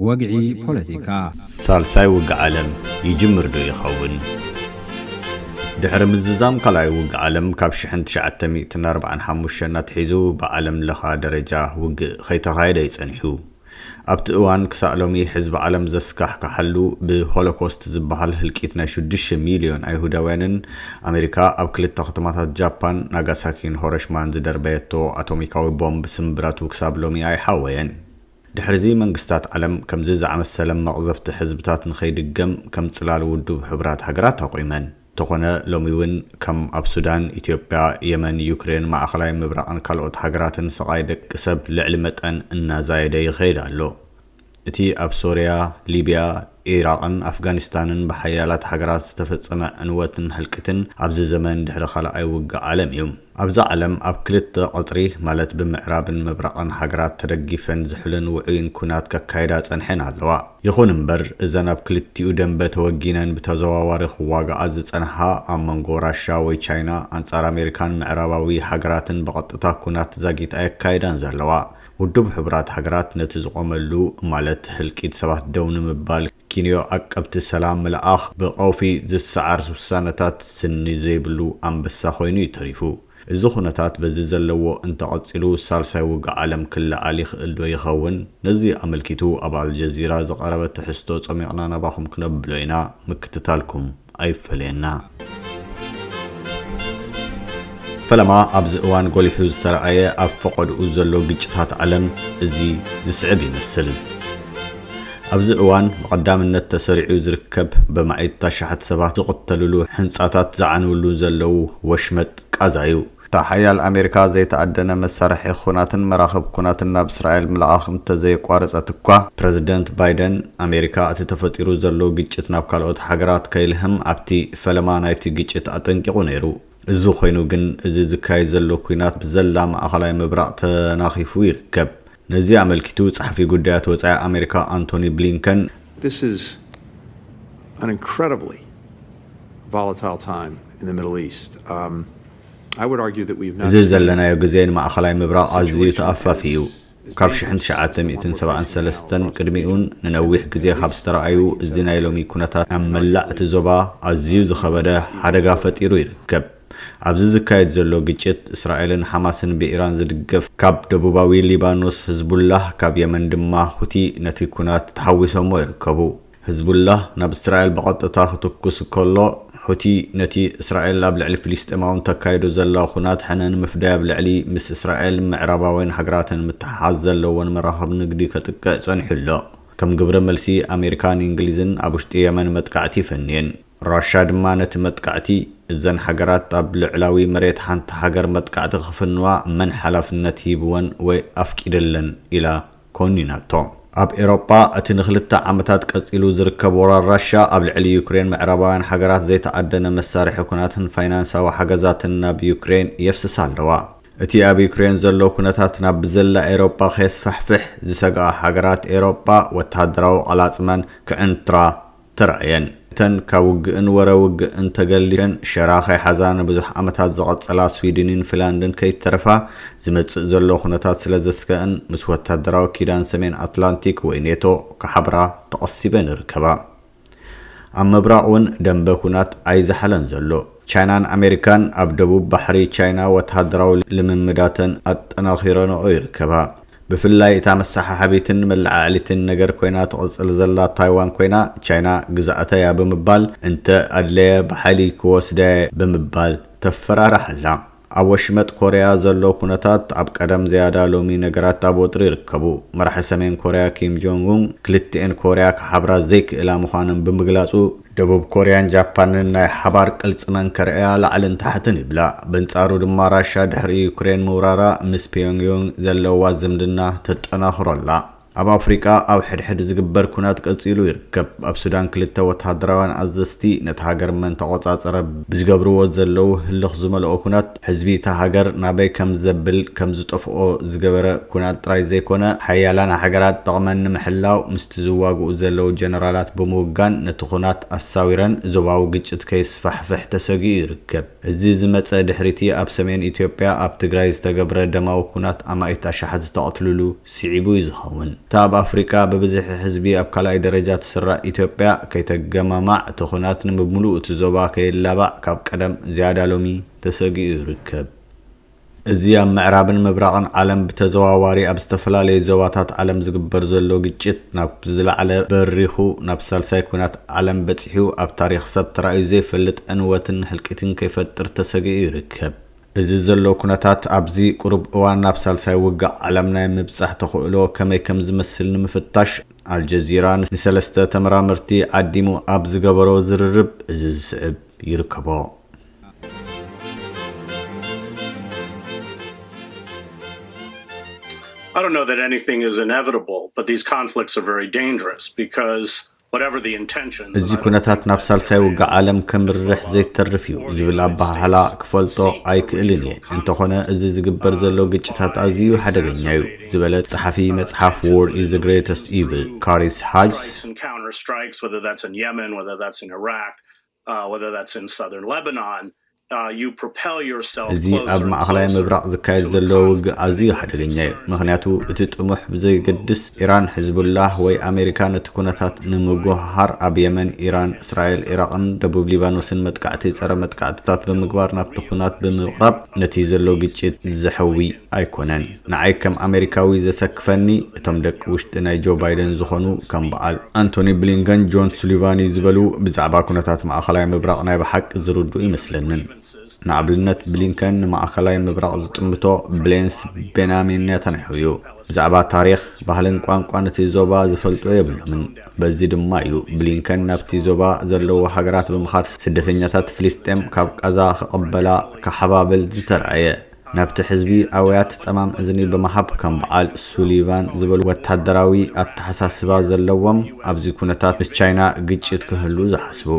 ወግዒ ፖለቲካ። ሳልሳይ ውግእ ዓለም ይጅምር ዶ ይኸውን? ድሕሪ ምዝዛም ካልኣይ ውግእ ዓለም ካብ ሽሕን ትሽዓተ ሚእትን ኣርባዓን ሓሙሽተን ኣትሒዙ ብዓለም ለኻ ደረጃ ውግእ ከይተኻየደ እዩ ጸኒሑ። ኣብቲ እዋን ክሳእ ሎሚ ሕዝቢ ዓለም ዘስካሕክሓሉ ብሆሎኮስት ዝበሃል ህልቂት ናይ ሽዱሽተ ሚልዮን ኣይሁዳውያንን ኣሜሪካ ኣብ ክልተ ከተማታት ጃፓን ናጋሳኪን ሆሮሽማን ዝደርበየቶ ኣቶሚካዊ ቦምብ ስምብራቱ ክሳብ ሎሚ ኣይሓወየን። ድሕሪዚ መንግስታት ዓለም ከምዚ ዝኣመሰለ መቕዘፍቲ ሕዝብታት ንኸይድገም ከም ጽላል ውድብ ሕቡራት ሃገራት ኣቑመን። እንተኾነ ሎሚ እውን ከም ኣብ ሱዳን፣ ኢትዮጵያ፣ የመን፣ ዩክሬን፣ ማእኸላይ ምብራቕን ካልኦት ሃገራትን ስቓይ ደቂ ሰብ ልዕሊ መጠን እናዛየደ ይኸይድ ኣሎ። እቲ ኣብ ሶርያ፣ ሊብያ፣ ኢራቕን ኣፍጋኒስታንን ብሓያላት ሃገራት ዝተፈጸመ ዕንወትን ህልቂትን ኣብዚ ዘመን ድሕሪ ካልኣይ ውግእ ዓለም እዩ። ኣብዛ ዓለም ኣብ ክልተ ቀጽሪ ማለት ብምዕራብን ምብራቕን ሃገራት ተደጊፈን ዝሑልን ውዑይን ኲናት ከካይዳ ጸንሐን ኣለዋ። ይኹን እምበር እዘን ኣብ ክልቲኡ ደንበ ተወጊነን ብተዘዋዋሪ ክዋግኣ ዝጸንሓ ኣብ መንጎ ራሻ ወይ ቻይና ኣንጻር ኣሜሪካን ምዕራባዊ ሃገራትን ብቐጥታ ኲናት ዛጊት ኣየካይዳን ዘለዋ። ውድብ ሕቡራት ሃገራት ነቲ ዝቖመሉ ማለት ህልቂት ሰባት ደው ንምባል ኪንዮ ዓቀብቲ ሰላም ምልኣኽ ብቐውፊ ዝሰዓር ውሳነታት ስኒ ዘይብሉ ኣንበሳ ኮይኑ እዩ ተሪፉ። እዚ ኩነታት በዚ ዘለዎ እንተቐጺሉ ሳልሳይ ውግእ ዓለም ክለዓል ይኽእል ዶ ይኸውን? ነዚ ኣመልኪቱ ኣብ ኣልጀዚራ ዝቐረበ ትሕዝቶ ጸሚቕና ናባኹም ክነብሎ ኢና። ምክትታልኩም ኣይፈለየና። ፈለማ ኣብዚ እዋን ጎሊሑ ዝተረኣየ ኣብ ፈቐድኡ ዘሎ ግጭታት ዓለም እዚ ዝስዕብ ይመስል። ኣብዚ እዋን ብቐዳምነት ተሰሪዑ ዝርከብ በማኢት ኣሽሓት ሰባት ዝቕተልሉ፣ ሕንጻታት ዝዓንውሉ ዘለዉ ወሽመጥ ቃዛ እዩ። እታ ሓያል ኣሜሪካ ዘይተኣደነ መሳርሒ ኩናትን መራኽብ ኩናትን ናብ እስራኤል ምልኣኽ እንተዘየቋረጸት እኳ፣ ፕረዚደንት ባይደን ኣሜሪካ እቲ ተፈጢሩ ዘሎ ግጭት ናብ ካልኦት ሃገራት ከይልህም ኣብቲ ፈለማ ናይቲ ግጭት ኣጠንቂቑ ነይሩ። እዚ ኮይኑ ግን እዚ ዝካየድ ዘሎ ኲናት ብዘላ ማእኸላይ ምብራቕ ተናኺፉ ይርከብ። ነዚ ኣመልኪቱ ጸሓፊ ጉዳያት ወጻኢ ኣሜሪካ ኣንቶኒ ብሊንከን This is an incredibly volatile time in the Middle East. Um, I would argue that we've not እዚ seen ዘለናዮ ግዜ ንማእኸላይ ምብራቕ ኣዝዩ situation ተኣፋፊ እዩ። as ካብ dangerous ሽሕን ትሽዓተ ሚእትን ሰብዓን ሰለስተን ቅድሚኡን ንነዊሕ ግዜ ካብ ዝተረኣዩ እዚ ናይ ሎሚ ኩነታት ኣብ መላእ እቲ ዞባ ኣዝዩ ዝኸበደ ሓደጋ ፈጢሩ ይርከብ። ኣብዚ ዝካየድ ዘሎ ግጭት እስራኤልን ሓማስን ብኢራን ዝድገፍ ካብ ደቡባዊ ሊባኖስ ህዝቡላህ ካብ የመን ድማ ሁቲ ነቲ ኩናት ተሓዊሶሞ ይርከቡ። ህዝቡላህ ናብ እስራኤል ብቐጥታ ክትኩስ ከሎ ሑቲ ነቲ እስራኤል ኣብ ልዕሊ ፍልስጤማውን ተካይዶ ዘላ ኩናት ሕነ ንምፍዳይ ኣብ ልዕሊ ምስ እስራኤል ምዕራባውያን ሃገራትን ምትሓሓዝ ዘለዎን መራኽብ ንግዲ ከጥቅዕ ጸኒሑ ኣሎ። ከም ግብረ መልሲ ኣሜሪካን እንግሊዝን ኣብ ውሽጢ የመን መጥቃዕቲ ፈንየን። ራሻ ድማ ነቲ መጥቃዕቲ እዘን ሃገራት ኣብ ልዕላዊ መሬት ሓንቲ ሃገር መጥቃዕቲ ክፍንዋ መን ሓላፍነት ሂብወን ወይ ኣፍቂደለን ኢላ ኮኒናቶ። ኣብ ኤሮጳ እቲ ንክልተ ዓመታት ቀጺሉ ዝርከብ ወራር ራሻ ኣብ ልዕሊ ዩክሬን ምዕራባውያን ሃገራት ዘይተኣደነ መሳርሒ ኩናትን ፋይናንሳዊ ሓገዛትን ናብ ዩክሬን የፍስሳ ኣለዋ። እቲ ኣብ ዩክሬን ዘሎ ኩነታት ናብ ብዘላ ኤሮጳ ከየስፋሕፍሕ ዝሰግኣ ሃገራት ኤሮጳ ወተሃደራዊ ቐላጽመን ክዕንትራ ተራእየን። እተን ካብ ውግእን ወረ ውግእን ተገሊሸን ሸራ ከይሓዛ ንብዙሕ ዓመታት ዝቐጸላ ስዊድንን ፊንላንድን ከይተረፋ ዝመጽእ ዘሎ ኩነታት ስለ ዘስከአን ምስ ወታደራዊ ኪዳን ሰሜን ኣትላንቲክ ወይ ኔቶ ክሓብራ ተቐሲበን ይርከባ። ኣብ ምብራቕ እውን ደንበ ኩናት ኣይዝሓለን ዘሎ። ቻይናን ኣሜሪካን ኣብ ደቡብ ባሕሪ ቻይና ወተሃደራዊ ልምምዳተን ኣጠናኺረንኦ ይርከባ። ብፍላይ እታ መሰሓሓቢትን መለዓዕሊትን ነገር ኮይና ትቕጽል ዘላ ታይዋን ኮይና፣ ቻይና ግዝኣተይ እያ ብምባል፣ እንተ ኣድለየ ብሓይሊ ክወስዳ እየ ብምባል ተፈራርሕ ኣላ። ኣብ ወሽመጥ ኮርያ ዘሎ ኩነታት ኣብ ቀደም ዝያዳ ሎሚ ነገራት ኣብ ወጥሪ ይርከቡ። መራሒ ሰሜን ኮርያ ኪም ጆንግ ኡን ክልቲኤን ኮርያ ክሓብራ ዘይክእላ ምዃነን ብምግላጹ፣ ደቡብ ኮርያን ጃፓንን ናይ ሓባር ቅልጽመን ከርእያ ላዕልን ታሕትን ይብላ። በንጻሩ ድማ ራሻ ድሕሪ ዩክሬን ምውራራ ምስ ፒዮንግዮንግ ዘለዋ ዝምድና ተጠናኽሮ ኣላ። ኣብ ኣፍሪቃ ኣብ ሕድሕድ ዝግበር ኩናት ቀጺሉ ይርከብ። ኣብ ሱዳን ክልተ ወተሃደራውያን ኣዘዝቲ ነቲ ሃገር መን ተቖጻጸረ ብዝገብርዎ ዘለዉ ህልኽ ዝመልኦ ኩናት ህዝቢ እታ ሃገር ናበይ ከም ዘብል ከም ዝጠፍኦ ዝገበረ ኩናት ጥራይ ዘይኮነ፣ ሓያላን ሃገራት ጥቕመን ንምሕላው ምስቲ ዝዋግኡ ዘለዉ ጀነራላት ብምውጋን ነቲ ኩናት ኣሳዊረን ዞባዊ ግጭት ከይስፋሕፍሕ ተሰጊኡ ይርከብ። እዚ ዝመጸ ድሕሪቲ ኣብ ሰሜን ኢትዮጵያ ኣብ ትግራይ ዝተገብረ ደማዊ ኩናት ኣማኢት ኣሽሓት ዝተቐትልሉ ስዒቡ እዩ ዝኸውን። እታ ኣብ ኣፍሪቃ ብብዝሒ ህዝቢ ኣብ ካልኣይ ደረጃ ትስራዕ ኢትዮጵያ ከይተገማማዕ፣ እቲ ኹናት ንምምሉእ እቲ ዞባ ከየላባዕ ካብ ቀደም ዝያዳ ሎሚ ተሰጊኡ ይርከብ። እዚ ኣብ ምዕራብን ምብራቕን ዓለም ብተዘዋዋሪ ኣብ ዝተፈላለዩ ዞባታት ዓለም ዝግበር ዘሎ ግጭት ናብ ዝለዓለ በሪኹ ናብ ሳልሳይ ኲናት ዓለም በጺሑ ኣብ ታሪኽ ሰብ ተራእዩ ዘይፈልጥ ዕንወትን ህልቂትን ከይፈጥር ተሰጊኡ ይርከብ። እዚ ዘሎ ኩነታት ኣብዚ ቁሩብ እዋን ናብ ሳልሳይ ውግእ ዓለም ናይ ምብጻሕ ተኽእሎ ከመይ ከም ዝመስል ንምፍታሽ ኣልጀዚራ ንሰለስተ ተመራመርቲ ዓዲሙ ኣብ ዝገበሮ ዝርርብ እዚ ዝስዕብ ይርከቦ። I don't know that anything is inevitable, but these conflicts are very dangerous because whatever the intentions, እዚ ኩነታት ናብ ሳልሳይ ውግእ ዓለም ከምርሕ ዘይተርፍ እዩ ዝብል ኣበሃህላ ክፈልጦ ኣይክእልን እየ። እንተኾነ እዚ ዝግበር ዘሎ ግጭታት ኣዝዩ ሓደገኛ እዩ ዝበለ ጸሓፊ መጽሓፍ War is the Greatest Evil ካሪስ ሃጅስ strikes and counter strikes, whether that's in Yemen, whether that's in Iraq, uh, whether that's in southern Lebanon, uh, you propel yourself እዚ ኣብ ማእኸላይ ምብራቕ ዝካየድ ዘሎ ውግእ ኣዝዩ ሓደገኛ እዩ። ምኽንያቱ እቲ ጥሙሕ ብዘይገድስ ኢራን፣ ሕዝቡላህ ወይ ኣሜሪካ ነቲ ኩነታት ንምጉህሃር ኣብ የመን፣ ኢራን፣ እስራኤል፣ ኢራቕን ደቡብ ሊባኖስን መጥቃዕቲ ጸረ መጥቃዕትታት ብምግባር ናብቲ ኩናት ብምቕራብ ነቲ ዘሎ ግጭት ዘሕዊ ኣይኮነን። ንዓይ ከም ኣሜሪካዊ ዘሰክፈኒ እቶም ደቂ ውሽጢ ናይ ጆ ባይደን ዝኾኑ ከም በዓል ኣንቶኒ ብሊንከን፣ ጆን ሱሊቫኒ ዝበሉ ብዛዕባ ኩነታት ማእኸላይ ምብራቕ ናይ ብሓቂ ዝርድኡ ይመስለንን። ንኣብነት ብሊንከን ንማእኸላይ ምብራቕ ዝጥምቶ ብሌንስ ቤንያሚን ኔታንያሁ እዩ። ብዛዕባ ታሪኽ፣ ባህልን ቋንቋን እቲ ዞባ ዝፈልጦ የብሎምን። በዚ ድማ እዩ ብሊንከን ናብቲ ዞባ ዘለዎ ሃገራት ብምኻድ ስደተኛታት ፍልስጤም ካብ ቃዛ ክቕበላ ክሓባብል ዝተራእየ። ናብቲ ሕዝቢ ኣውያት ጸማም እዝኒ ብምሃብ ከም በዓል ሱሊቫን ዝበሉ ወታደራዊ ኣተሓሳስባ ዘለዎም ኣብዚ ኩነታት ምስ ቻይና ግጭት ክህሉ ዝሓስቡ።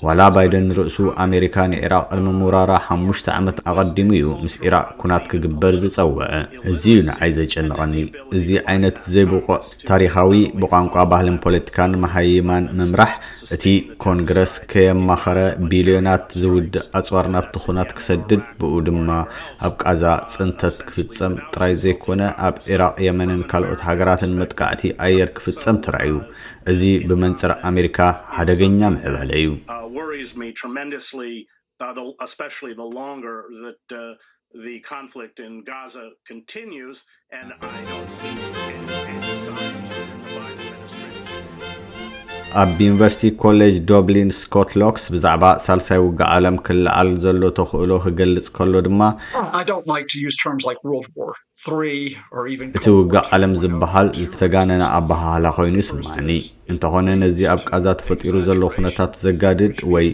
ዋላ ባይደን ንርእሱ ኣሜሪካ ንዒራቕ ቅድሚ ምውራራ ሓሙሽተ ዓመት ኣቐዲሙ እዩ ምስ ኢራቕ ኩናት ክግበር ዝጸውዐ። እዚ እዩ ንዓይ ዘጨንቐኒ። እዚ ዓይነት ዘይብቑዕ ታሪኻዊ ብቋንቋ ባህልን ፖለቲካን መሃይማን ምምራሕ እቲ ኮንግረስ ከየማኸረ ቢልዮናት ዝውድእ ኣጽዋር ናብቲ ኩናት ክሰድድ ብኡ ድማ ኣብ ቃዛ ጽንተት ክፍጸም ጥራይ ዘይኮነ ኣብ ኢራቕ የመንን ካልኦት ሃገራትን መጥቃዕቲ ኣየር ክፍጸም ተራእዩ። እዚ ብመንጽር ኣሜሪካ ሓደገኛ ምዕባለ እዩ። Uh, worries me tremendously, uh, the, especially the longer that uh, the conflict in Gaza continues, and I don't see any, any signs within the Biden administration. ኣብ ዩኒቨርሲቲ ኮሌጅ ዶብሊን ስኮት ሎክስ ብዛዕባ ሳልሳይ ውግእ ዓለም ክለዓል ዘሎ ተኽእሎ ክገልጽ ከሎ ድማ I don't like to use terms like World War Three or even እቲ ውግእ ዓለም ዝበሃል ዝተጋነነ ኣበሃህላ ኮይኑ ይስምዓኒ። እንተኾነ ነዚ ኣብ ቃዛ ተፈጢሩ ዘሎ ኩነታት ዘጋድድ ወይ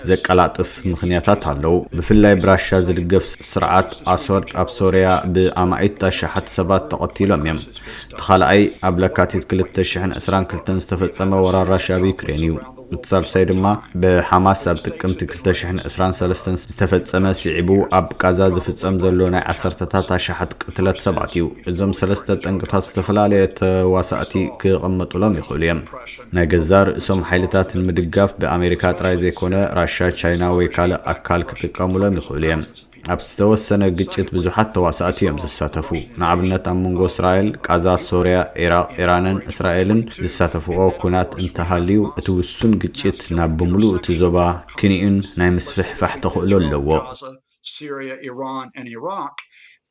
ዘቀላጥፍ ምኽንያታት ኣለዉ። ብፍላይ ብራሻ ዝድገፍ ስርዓት ኣሶድ ኣብ ሶርያ ብኣማኢት ኣሽሓት ሰባት ተቐቲሎም እዮም። እቲ ካልኣይ ኣብ ለካቲት ክልተ ሽሕን ዕስራን ክልተን ዝተፈጸመ ወራር ራሻ ኣብ ዩክሬን እዩ። እቲ ሳልሳይ ድማ ብሓማስ ኣብ ጥቅምቲ ክልተ ሽሕን ዕስራን ሰለስተን ዝተፈጸመ ስዒቡ ኣብ ቃዛ ዝፍጸም ዘሎ ናይ ዓሰርተታት ኣሽሓት ቅትለት ሰባት እዩ። እዞም ሰለስተ ጠንቅታት ዝተፈላለየ ተዋሳእቲ ክቕመጡሎም ይኽእሉ እዮም። ናይ ገዛእ ርእሶም ሓይልታት ንምድጋፍ ብኣሜሪካ ጥራይ ዘይኮነ ራሻ፣ ቻይና ወይ ካልእ ኣካል ክጥቀሙሎም ይኽእሉ እዮም። ኣብ ዝተወሰነ ግጭት ብዙሓት ተዋሳእቲ እዮም ዝሳተፉ። ንኣብነት ኣብ መንጎ እስራኤል፣ ቃዛ፣ ሶርያ፣ ዒራቕ፣ ኢራንን እስራኤልን ዝሳተፍኦ ኩናት እንተሃልዩ እቲ ውሱን ግጭት ናብ ብምሉእ እቲ ዞባ ክንዩን ናይ ምስፍሕፋሕ ተኽእሎ ኣለዎ። Gaza, Syria, Iran, and Iraq,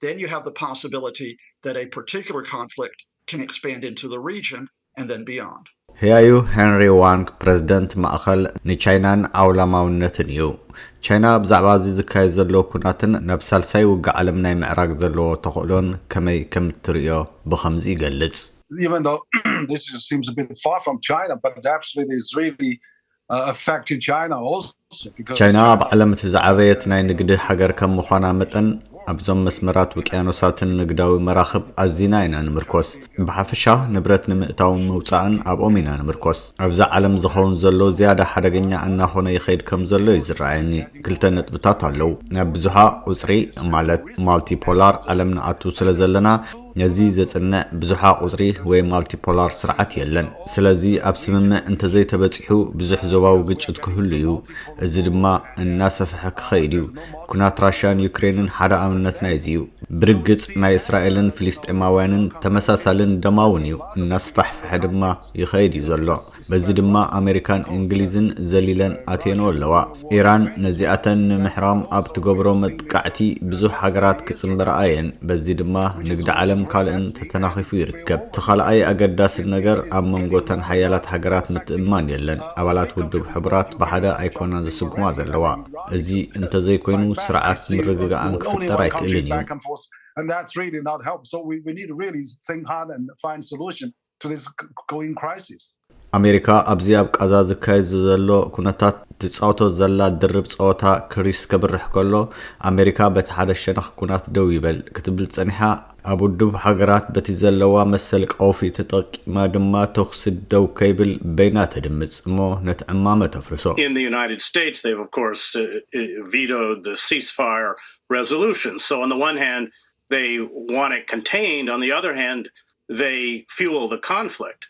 then you have the possibility that a particular conflict can expand into the region and then beyond. ህያዩ ሄንሪ ዋንግ ፕረዚደንት ማእኸል ንቻይናን ዓውላማውነትን እዩ። ቻይና ብዛዕባ እዚ ዝካየድ ዘሎ ኩናትን ናብ ሳልሳይ ውግእ ዓለም ናይ ምዕራግ ዘለዎ ተኽእሎን ከመይ ከም እትርእዮ ብኸምዚ ይገልጽ። Even though this is, seems a bit far from China, but it absolutely is really uh, affecting China also. Because ቻይና ኣብ ዓለም እቲ ዝዓበየት ናይ ንግዲ ሃገር ከም ምዃና መጠን ኣብዞም መስመራት ውቅያኖሳትን ንግዳዊ መራኽብ ኣዚና ኢና ንምርኮስ። ብሓፈሻ ንብረት ንምእታውን ምውጻእን ኣብኦም ኢና ንምርኮስ። ኣብዛ ዓለም ዝኸውን ዘሎ ዝያዳ ሓደገኛ እናኾነ ይኸይድ ከም ዘሎ እዩ ዝረኣየኒ። ክልተ ነጥብታት ኣለዉ። ናብ ብዙሓ ቁጽሪ ማለት ማልቲፖላር ዓለም ንኣቱ ስለ ዘለና ነዚ ዘጽንዕ ብዙሓ ቁጽሪ ወይ ማልቲፖላር ስርዓት የለን። ስለዚ ኣብ ስምምዕ እንተዘይተበጺሑ ብዙሕ ዞባዊ ግጭት ክህሉ እዩ። እዚ ድማ እናሰፍሐ ክኸይድ እዩ። ኩናት ራሽያን ዩክሬንን ሓደ ኣብነት ናይዚ እዩ። ብርግጽ ናይ እስራኤልን ፍልስጤማውያንን ተመሳሳልን ደማውን እዩ፣ እናስፋሕፈሐ ድማ ይኸይድ እዩ ዘሎ። በዚ ድማ ኣሜሪካን እንግሊዝን ዘሊለን ኣትየንኦ ኣለዋ። ኢራን ነዚኣተን ንምሕራም ኣብ ትገብሮ መጥቃዕቲ ብዙሕ ሃገራት ክጽንበራ እየን። በዚ ድማ ንግዲ ዓለም ካልእን ተተናኺፉ ይርከብ። እቲ ካልኣይ ኣገዳሲ ነገር ኣብ መንጎ እተን ሓያላት ሃገራት ምትእምማን የለን። ኣባላት ውድብ ሕቡራት ብሓደ ኣይኮናን ዝስጉማ ዘለዋ። እዚ እንተዘይኮይኑ ስርዓት ምርግጋእን ክፍጠር ኣይክእልን እዩ። And that's really not help. So we, we need to really think hard and find solution to this going crisis. ኣሜሪካ ኣብዚ ኣብ ቃዛ ዝካየድ ዘሎ ኩነታት ትጻወቶ ዘላ ድርብ ጸወታ ክሪስ ከብርሕ ከሎ፣ ኣሜሪካ በቲ ሓደ ሸነኽ ኩናት ደው ይበል ክትብል ጸኒሓ፣ ኣብ ውድብ ሃገራት በቲ ዘለዋ መሰል ቀውፊ ተጠቂማ ድማ ተኹሲ ደው ከይብል በይና ተድምጽ እሞ ነቲ ዕማመ ተፍርሶ። In the United States, they've of course uh, uh, vetoed the ceasefire resolution. So on the one hand, they want it contained. On the other hand, they fuel the conflict.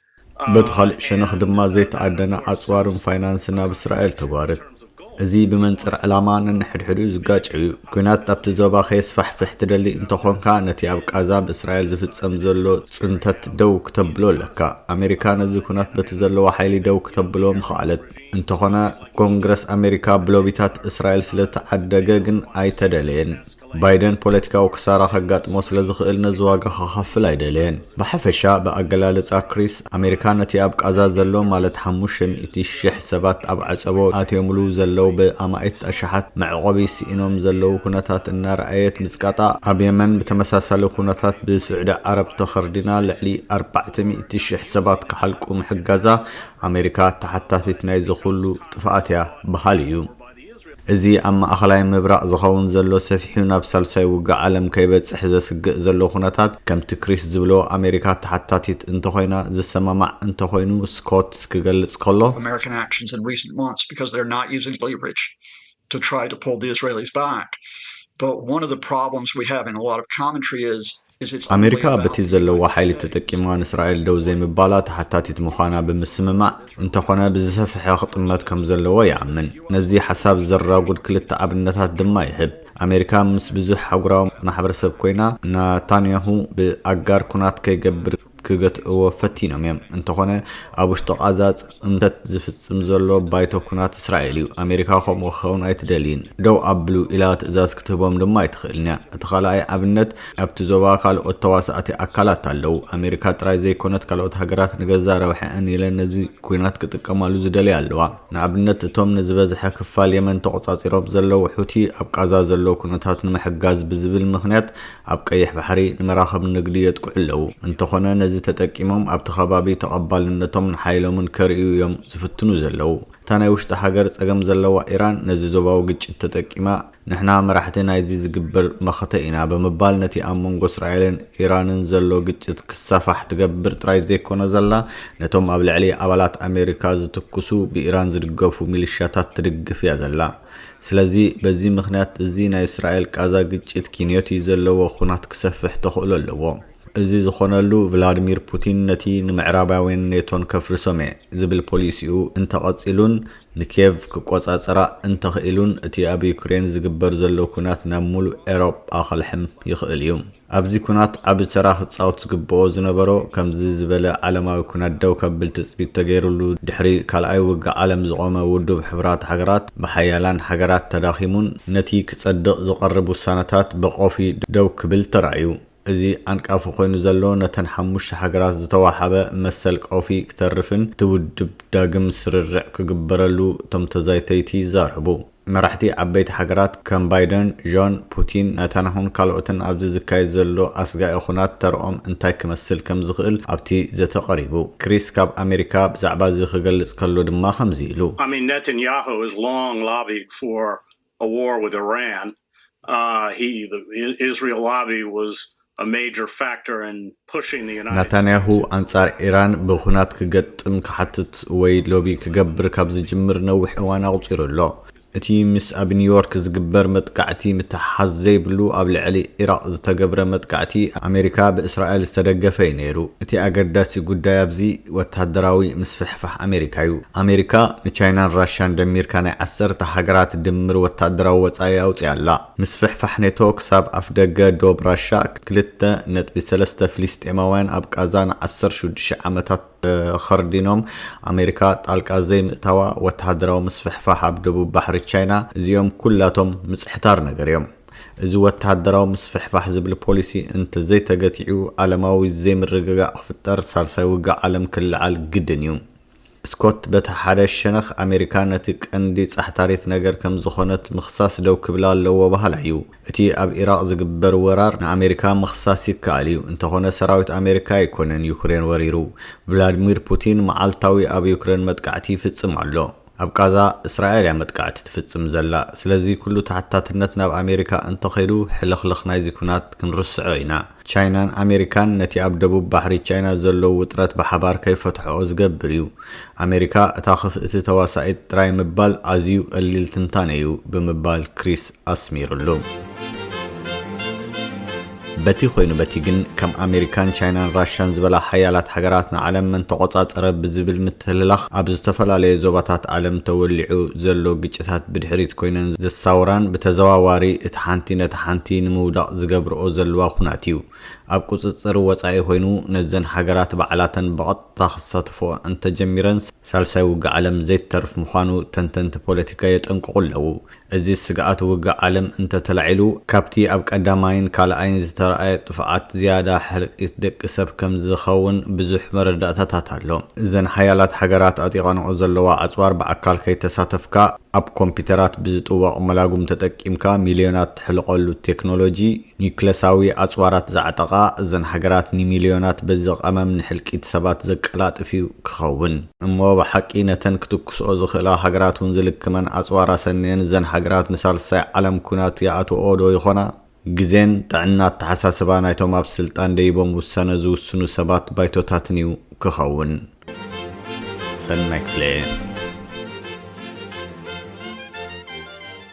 በቲ ካልእ ሸነኽ ድማ ዘይተኣደነ ኣጽዋርን ፋይናንስን ናብ እስራኤል ተጓርት። እዚ ብመንጽር ዕላማ ነንሕድሕዱ ዝጋጨ እዩ። ኩናት ኣብቲ ዞባ ከየስፋሕፍሕ ትደሊ እንተኾንካ፣ ነቲ ኣብ ቃዛ ብእስራኤል ዝፍጸም ዘሎ ጽንተት ደው ክተብሎ ኣለካ። ኣሜሪካ ነዚ ኩናት በቲ ዘለዋ ሓይሊ ደው ክተብሎ ምኽኣለት። እንተኾነ፣ ኮንግረስ ኣሜሪካ ብሎቢታት እስራኤል ስለተዓደገ ግን ኣይተደለየን። ባይደን ፖለቲካዊ ክሳራ ከጋጥሞ ስለ ዝኽእል ነዚ ዋጋ ክኸፍል ኣይደለየን። ብሓፈሻ፣ ብኣገላልጻ ክሪስ፣ ኣሜሪካ ነቲ ኣብ ቃዛ ዘሎ ማለት ሓሙሽተ ሚእቲ ሽሕ ሰባት ኣብ ዓጸቦ ኣትዮምሉ ዘለዉ ብኣማኢት ኣሽሓት መዕቆቢ ስኢኖም ዘለዉ ኩነታት እናረኣየት ምጽቃጣ፣ ኣብ የመን ብተመሳሳሊ ኩነታት ብስዑዲ ዓረብ ተኸርዲና ልዕሊ ኣርባዕተ ሚእቲ ሽሕ ሰባት ክሓልቁ ምሕጋዛ ኣሜሪካ ተሓታቲት ናይዚ ኩሉ ጥፍኣት እያ በሃሊ እዩ። እዚ ኣብ ማእኸላይ ምብራቕ ዝኸውን ዘሎ ሰፊሑ ናብ ሳልሳይ ውግእ ዓለም ከይበጽሕ ዘስግእ ዘሎ ኩነታት፣ ከምቲ ክሪስ ዝብሎ ኣሜሪካ ተሓታቲት እንተኾይና ዝሰማማዕ እንተኾይኑ፣ ስኮት ክገልጽ ከሎ፣ American actions in recent months because they're not using leverage to try to pull the Israelis back. But one of the problems we have in a lot of commentary is is it's ኣሜሪካ only በቲ about the ዘለዋ United ሓይሊ States. ተጠቂማ ንእስራኤል ደው ዘይምባላ ተሓታቲት ምዃና ብምስምማዕ፣ እንተኾነ ብዝሰፍሐ ክጥመት ከም ዘለዎ ይኣምን። ነዚ ሓሳብ ዘራጉድ ክልተ ኣብነታት ድማ ይህብ። ኣሜሪካ ምስ ብዙሕ ኣህጉራዊ ማሕበረሰብ ኮይና፣ ናታንያሁ ብኣጋር ኩናት ከይገብር ክገትእዎ ፈቲኖም እዮም። እንተኾነ ኣብ ውሽጢ ቃዛ ጽንተት ዝፍጽም ዘሎ ባይቶ ኩናት እስራኤል እዩ። ኣሜሪካ ከምኡ ክኸውን ኣይትደልይን። ደው ኣብሉ ኢላ ትእዛዝ ክትህቦም ድማ ኣይትኽእልን እያ። እቲ ካልኣይ ኣብነት፣ ኣብቲ ዞባ ካልኦት ተዋሳእቲ ኣካላት ኣለዉ። ኣሜሪካ ጥራይ ዘይኮነት፣ ካልኦት ሃገራት ንገዛእ ረብሐአን ኢለን ነዚ ኩናት ክጥቀማሉ ዝደልያ ኣለዋ። ንኣብነት፣ እቶም ንዝበዝሐ ክፋል የመን ተቖጻጺሮም ዘለዉ ሑቲ፣ ኣብ ቃዛ ዘሎ ኩነታት ንምሕጋዝ ብዝብል ምኽንያት ኣብ ቀይሕ ባሕሪ ንመራኽብ ንግዲ የጥቅዑ ኣለዉ። እንተኾነ፣ ነዚ ተጠቂሞም ኣብቲ ከባቢ ተቐባልነቶም ንሓይሎምን ከርእዩ እዮም ዝፍትኑ ዘለዉ። እታ ናይ ውሽጢ ሃገር ጸገም ዘለዋ ኢራን ነዚ ዞባዊ ግጭት ተጠቂማ፣ "ንሕና መራሕቲ ናይዚ ዝግበር መኸተ ኢና" ብምባል፣ ነቲ ኣብ መንጎ እስራኤልን ኢራንን ዘሎ ግጭት ክሳፋሕ ትገብር ጥራይ ዘይኮነ ዘላ፣ ነቶም ኣብ ልዕሊ ኣባላት ኣሜሪካ ዝትኩሱ ብኢራን ዝድገፉ ሚሊሻታት ትድግፍ እያ ዘላ። ስለዚ በዚ ምኽንያት እዚ ናይ እስራኤል ቃዛ ግጭት ኪንዮቲ ዘለዎ ኩናት ክሰፍሕ ተኽእሎ ኣለዎ። እዚ ዝኾነሉ፣ ቭላድሚር ፑቲን ነቲ ንምዕራባውያን ኔቶን ከፍርሶም እየ ዝብል ፖሊሲኡ እንተቐጺሉን ንኪየቭ ክቆጻጸራ እንተኽኢሉን፣ እቲ ኣብ ዩክሬን ዝግበር ዘሎ ኩናት ናብ ሙሉእ ኤሮጳ ከልሕም ይኽእል እዩ። ኣብዚ ኩናት ዓቢ ተራ ክጻወት ዝግብኦ ዝነበሮ፣ ከምዚ ዝበለ ዓለማዊ ኩናት ደው ከብል ትጽቢት ተገይሩሉ ድሕሪ ካልኣይ ውግእ ዓለም ዝቖመ ውድብ ሕቡራት ሃገራት፣ ብሓያላን ሃገራት ተዳኺሙን ነቲ ክጸድቕ ዝቐርብ ውሳነታት ብቆፊ ደው ክብል ተራእዩ። እዚ ዓንቃፊ ኮይኑ ዘሎ፣ ነተን ሓሙሽተ ሃገራት ዝተዋሃበ መሰል ቀውፊ ክተርፍን እቲ ውድብ ዳግም ስርርዕ ክግበረሉ እቶም ተዛተይቲ ይዛረቡ። መራሕቲ ዓበይቲ ሃገራት ከም ባይደን፣ ዦን፣ ፑቲን፣ ናታንያሁን ካልኦትን ኣብዚ ዝካየድ ዘሎ ኣስጋኢ ኩናት ተርኦም እንታይ ክመስል ከም ዝኽእል ኣብቲ ዘተ ቀሪቡ። ክሪስ ካብ ኣሜሪካ ብዛዕባ እዚ ክገልጽ ከሎ ድማ ከምዚ ኢሉ። I mean, Netanyahu has long lobbied for a war with Iran. Uh, he, the I- Israel lobby was a major factor in pushing the United ናታንያሁ States. ኣንጻር ኢራን ብኹናት ክገጥም ክሓትት ወይ ሎቢ ክገብር ካብ ዝጅምር ነዊሕ እዋን ኣቑጺሩ ኣሎ። እቲ ምስ ኣብ ኒውዮርክ ዝግበር መጥቃዕቲ ምትሓሓዝ ዘይብሉ ኣብ ልዕሊ ኢራቕ ዝተገብረ መጥቃዕቲ ኣሜሪካ ብእስራኤል ዝተደገፈ እዩ ነይሩ። እቲ ኣገዳሲ ጉዳይ ኣብዚ ወታደራዊ ምስፍሕፋሕ ኣሜሪካ እዩ። ኣሜሪካ ንቻይናን ራሻን ደሚርካ ናይ ዓሰርተ ሃገራት ድምር ወታደራዊ ወጻኢ ኣውጽያ ኣላ። ምስፍሕፋሕ ኔቶ ክሳብ ኣፍደገ ዶብ ራሻ፣ ክልተ ነጥቢ ሰለስተ ፍልስጤማውያን ኣብ ቃዛ ንዓሰርተ ሽዱሽተ ዓመታት ከርዲኖም ኣሜሪካ ጣልቃ ዘይምእታዋ፣ ወተሃደራዊ ምስፍሕፋሕ ኣብ ደቡብ ባሕሪ ቻይና፣ እዚኦም ኩላቶም ምጽሕታር ነገር እዮም። እዚ ወተሃደራዊ ምስፍሕፋሕ ዝብል ፖሊሲ እንተዘይተገቲዑ፣ ዓለማዊ ዘይምርግጋእ ክፍጠር፣ ሳልሳይ ውግእ ዓለም ክልዓል ግድን እዩ። ስኮት በቲ ሓደ ሸነኽ ኣሜሪካ ነቲ ቀንዲ ጻሕታሪት ነገር ከም ዝኾነት ምኽሳስ ደው ክብል ኣለዎ በሃላይ እዩ። እቲ ኣብ ኢራቕ ዝግበር ወራር ንኣሜሪካ ምኽሳስ ይከኣል እዩ። እንተኾነ ሰራዊት ኣሜሪካ ኣይኮነን ዩክሬን ወሪሩ። ቭላድሚር ፑቲን መዓልታዊ ኣብ ዩክሬን መጥቃዕቲ ይፍጽም ኣሎ። ኣብ ቃዛ እስራኤል እያ መጥቃዕቲ ትፍጽም ዘላ። ስለዚ ኩሉ ተሓታትነት ናብ ኣሜሪካ እንተኸይዱ ሕልኽልኽ ናይዚ ኩናት ክንርስዖ ኢና። ቻይናን ኣሜሪካን ነቲ ኣብ ደቡብ ባሕሪ ቻይና ዘሎ ውጥረት ብሓባር ከይፈትሕኦ ዝገብር እዩ። ኣሜሪካ እታ ክፍእቲ ተዋሳኢት ጥራይ ምባል ኣዝዩ ቀሊል ትንታነ እዩ ብምባል ክሪስ ኣስሚሩሉ። በቲ ኮይኑ በቲ ግን ከም ኣሜሪካን ቻይናን ራሻን ዝበላ ሓያላት ሃገራት ንዓለም መን ተቆጻጸረ ብዝብል ምትህልላኽ ኣብ ዝተፈላለየ ዞባታት ዓለም ተወሊዑ ዘሎ ግጭታት ብድሕሪት ኮይነን ዘሳውራን ብተዘዋዋሪ እቲ ሓንቲ ነቲ ሓንቲ ንምውዳቕ ዝገብርኦ ዘለዋ ኩናት እዩ። ኣብ ቁጽጽር ወጻኢ ኮይኑ ነዘን ሃገራት ባዕላተን ብቐጥታ ክሳተፎ እንተጀሚረን ሳልሳይ ውግእ ዓለም ዘይተርፍ ምዃኑ ተንተንቲ ፖለቲካ የጠንቅቑ ኣለዉ። እዚ ስግኣት ውግእ ዓለም እንተተላዒሉ፣ ካብቲ ኣብ ቀዳማይን ካልኣይን ዝተረኣየ ጥፍኣት ዝያዳ ሕልቂት ደቂ ሰብ ከም ዝኸውን ብዙሕ መረዳእታታት ኣሎ። እዘን ሓያላት ሃገራት ኣጢቐንኦ ዘለዋ ኣጽዋር ብኣካል ከይተሳተፍካ ኣብ ኮምፒተራት ብዝጥወቕ መላጉም ተጠቂምካ ሚልዮናት ትሕልቐሉ ቴክኖሎጂ፣ ኒውክለሳዊ ኣጽዋራት ዝዓጠቓ እዘን ሃገራት ንሚልዮናት በዚ ቀመም ንሕልቂት ሰባት ዘቀላጥፍ እዩ ክኸውን። እሞ ብሓቂ ነተን ክትኩስኦ ዝኽእላ ሃገራት እውን ዝልክመን ኣጽዋር ኣሰንየን እዘን ሃገራት ንሳልሳይ ዓለም ኩናት ይኣትወኦ ዶ ይኾና? ግዜን ጥዕና ኣተሓሳስባ ናይቶም ኣብ ስልጣን ደይቦም ውሳነ ዝውስኑ ሰባት ባይቶታትን እዩ ክኸውን። ሰናይ ክፍለ።